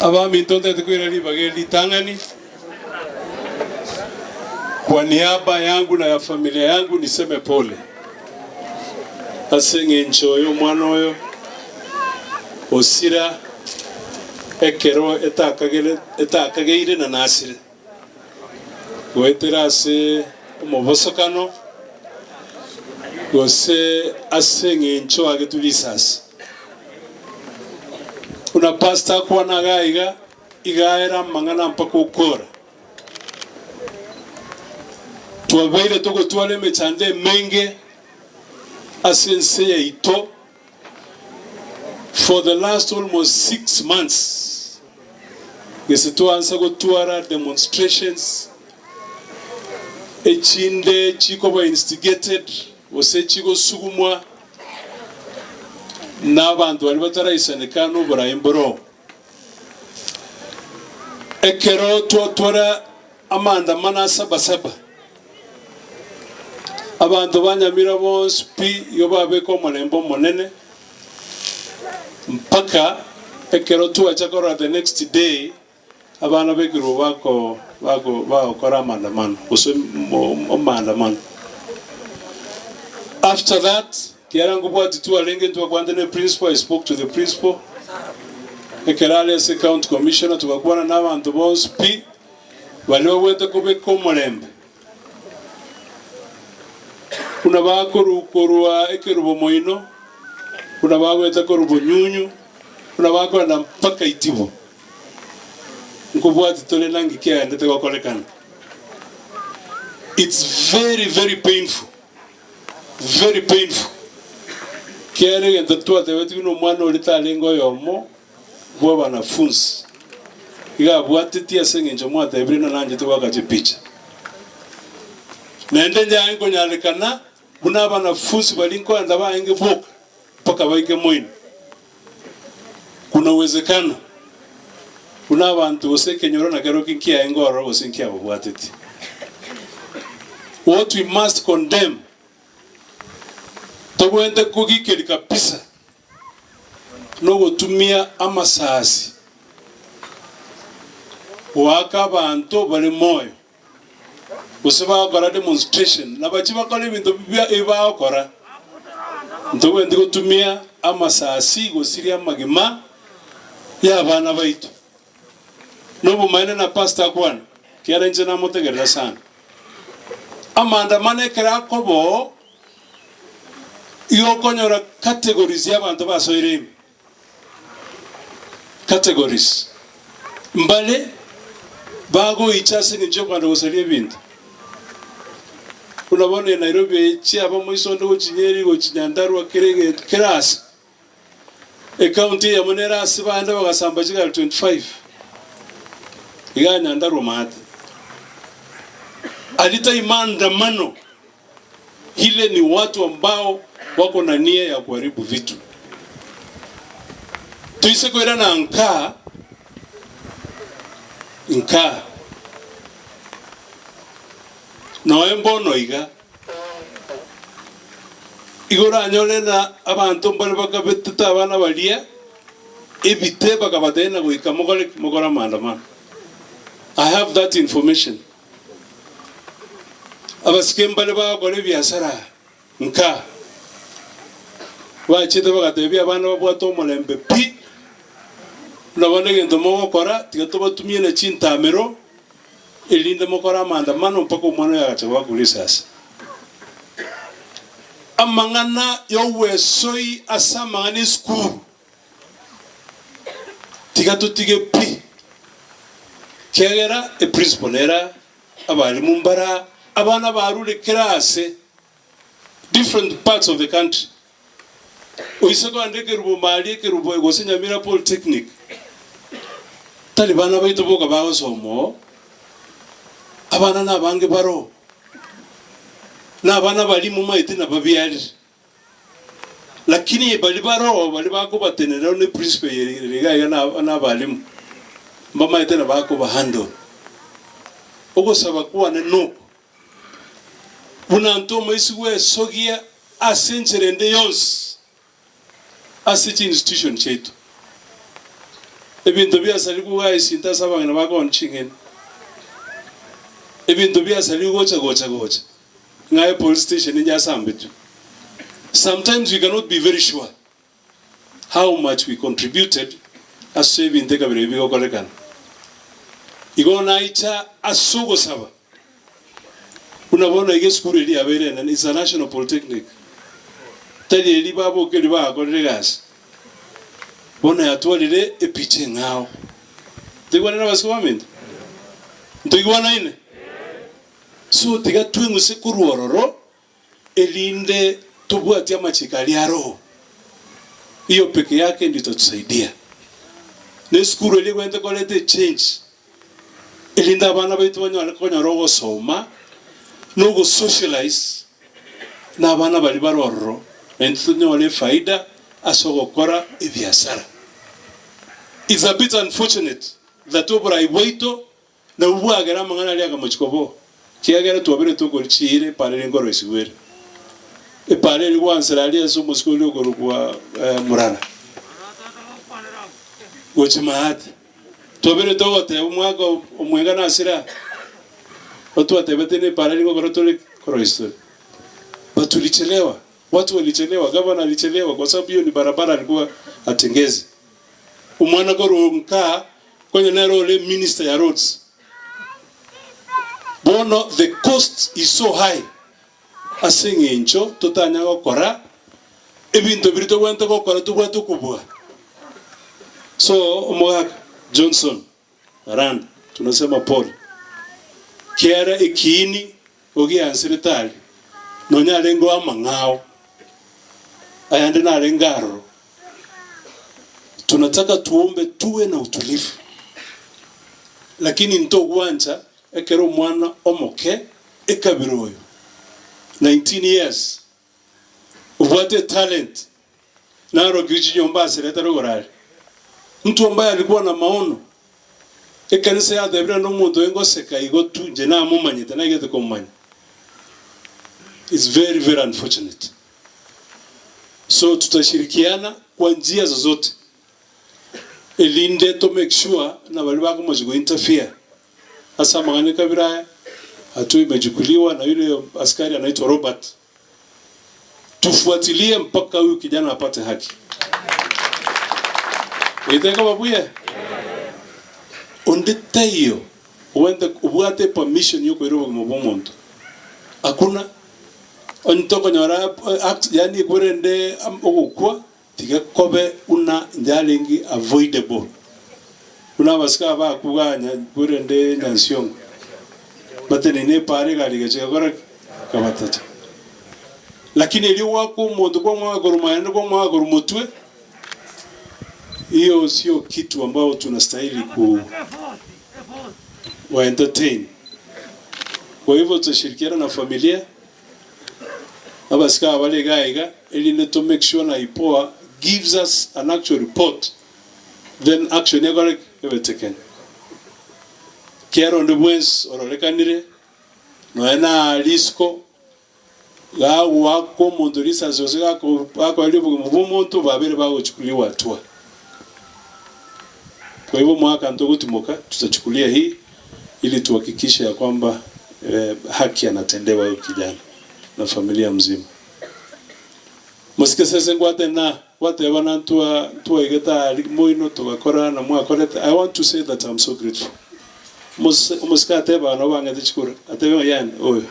Abaminto ntagete koira ribaga eri ritang'ani kwa niaba yangu na ya familia yangu niseme pole ase eng'encho y'omwana oyo osira ekero etakagere etakageire na nasire goetera ase omobosokano gose ase eng'encho agetwe risasi. Buna pastor akwana iga iga, iga aere amang'ana mpaka okora. Twabeire togotwara emechando emenge ase ense yaito for the last almost 6 months, gese twaansa gotwara demonstrations echinde chikoba instigated gose chigosugumwa na abanto baria bataraisaneka noborai mboroo. Ekero twatwara amaandamano a Sabasaba, abanto ba Nyamira bonsi pi igo babeka omorembe omonene mpaka ekero twacha korora the next day Abana b'ekerubo bako bako bagokora amaandamano gose omaandamano. After that, kiagera nkobwati twarenge ntwakwanete ne principal, I spoke to the principal, ekero are ase county commissioner togakwana na abanto bonsi pi, baria babwate kobeka omorembe, buna bakorwa korwa ekerubo moino, buna bagoeta korwa bonyunyu, buna bakorenda mpaka itibo. Nkobwati tore nanki kiaendete gokorekana. It's very very painful, very painful. Kiagera egento twatebetigwe na omwana oria tarenge oyomo bwa abanafunsi, iga abwatetie ase eng'encho mwatebire ng'a nanchete goaka chipicha. Naende nyaye nkonyarekana buna abanafunsi baria nkoenda baenge boka mpaka baike moino. Kuna uwezekano buna abanto gose ekenyoro na keroki nkiaenge ororo gose nkiababwateti. What we must condemn, tobwenerete kogikeria kabisa nogotumia amasasi goaka abanto bare moyo gose bagokora demonstration na bachie bakore ebinto bia ebi bagokora, ntobwenereti gotumia amasasi gosiria amagima ya abana baito. Na obomaene na pastor akwane, ekiagera inche namotegerera sana. Amaandamano ekero akoba oo, igo okonyora categories ya abanto basoire ime. Categories, Mbare bagoicha ase engencho y'okogenda gosaria ebinto. Buna bono e Nairobi eye chiaba moiso onde gochia Nyeri gochia Nyandarua kera egento kera ase. Ecounty eyemo nere ase bande bagasamba chigari 25 igaa Nyandarua maate. Aria tai maandamano Ile ni watu ambao wako na nia ya kuharibu vitu. Toise koirana nka nka noe mbono iga, igo oranyore na abanto mbare bakabetete abana baria ebite bakabatebia na goika mokore ki? Mokore amaandamano. I have that information. Abasike mbare bagokora ebiasara nka, bachete bagatebia abana babwate omorembe pi, buna bono egento mogokora tiga tobatumie ne chintamero, erinde mokore amaandamano mpaka omwana oyo agacha goakwa risasi. Amang'ana y'ogwesoi ase amang'ana esukuru. Tiga totige pi, kiagera eprinciple nere abalimu mbara abana barure kera ase different parts of the country. Oise kogenda ekerubo maria ekerubo gose Nyamira Polytechnic, tari bana baito boka bagosoma oo, abana nabange baroo, na abana baria momaete nababiarire. Lakini baria baroo baria bakobatenenera ne principle eye ere iga iga na na abalimu, mbamaete na bakoba handle. Ogosaba kwane noko, buna ntomoisi gwesogia ase enchera ende yonsi ase chi institution chiaito. Ebinto biasarigwe iga esinto ase abang'ina bakoonia ching'eni. Ebinto biasarigwe gocha gocha gocha ng'a epolice station inche asambetwe. Sometimes we cannot be very sure how much we contributed ase ebinto ekabira ebi bigokorekana. Igo naicha ase ogosaba buna bono iga esukuru eria yabeire enene, it's a national polytechnic, tari eri babokeria bagakorire egasi, bono yatwarire epicha eng'ao. Ntoigwane na abasike baminto? Ntoigwanaine? So tiga tweng'use korwa ororo erinde tobwatie amachiko aria aroo. Hiyo peke yake ndio itatusaidia. Na esukuru eria egwenerete koreta echange erinde abana baito banyare konyora ogosoma na ogosocialize na abana baria bare ororo, na intwe tonyore efaida ase ogokora ebiasara. It's a bit unfortunate that oborai bwaito Nabwo bwagera amang'ana aria akamochia koba, ekiagera twabeire tokori chiira epaara eria nkoroisigwa ere. Epaara eria gwansera aria ase omosike oria okorokwa Murara gochia Maate. Twabeire togoteba omwaka omwenga nasire aa, otwatebete na epaara eria ngokora tore koroisia tore. But tulichelewa, watu walichelewa, gavana alichelewa kwa sababu hiyo ni barabara alikuwa atengeze. Omwana korwa nka konya nere ore minister ya roads. Bono the cost is so high ase eng'encho totanya gokora ebinto biria tobwenerete gokora tobwate okobua. So omogaka Johnson Aranda tunasema pole kiara ekiini ogianserete aria nonya arenge amang'ao ayande narenge aroro. Tunataka tuombe tuwe na utulivu, lakini ntogwancha ekero omwana omoke ekabira oyo 19 years obwate etalent narokiwe chinyomba aserete rogoro aria. Mtu ambaye alikuwa na maono ekanisa yatebire naende omonto oyo ngoseka igo tu inche namomanyete naigete komomanya. It's very very unfortunate. So tutashirikiana kwa njia zozote erinde to make sure na baria bakomochia go interfere ase amang'ana ekabira aya, hatua imechukuliwa na yule askari anaitwa Robert, tufuatilie mpaka huyu kijana apate haki. Egento gekoba buya? Onde taiyo obwate obwate epermission yokoira obogima bwa omonto. Hakuna. Onye tokonyora yaani korende ogokwa tiga kobe buna yarenge avoidable, buna abasike aba bakuganya korende Nyansiongo bateneine epaara egari egacha egakora ki? Ekabatacha. Lakini erio gwakwa omonto kwamwaka korwa magena naende kwamwaka korwa motwe, hiyo sio kitu ambayo tunastahili ku wa entertain. Kwa hivyo tutashirikiana na familia, abasike aba bare iga iga, erinde to make sure na IPOA gives us an actual report, then action ekore ki? Ebe taken. Kera onde bwensi ororekanire, nonya na risiko, gagoaka omonto risasi gose gakoeria obogima bwa omonto, babere bagochukuliwa hatua. Kwa hivyo omwaka ntogotimoka tutachukulia hii ili tuhakikishe ya kwamba haki anatendewa huyu kijana na familia mzima. Mosike sese ngwate na gwatebana ntwa ntwaigete aria moino togakora na mwakorete I want to say that I'm so grateful. Omosike ateba nabo bang'ete chikura atebe ng'a yani oyo.